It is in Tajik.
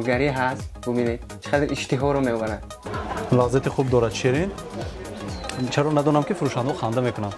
Ҷодугарӣ ҳаст. Бубинед, чӣ қадар иштиҳоро меоварад. Лаззати хуб дорад, ширин. Чаро надонам, ки фурӯшандаҳо ханда мекунанд.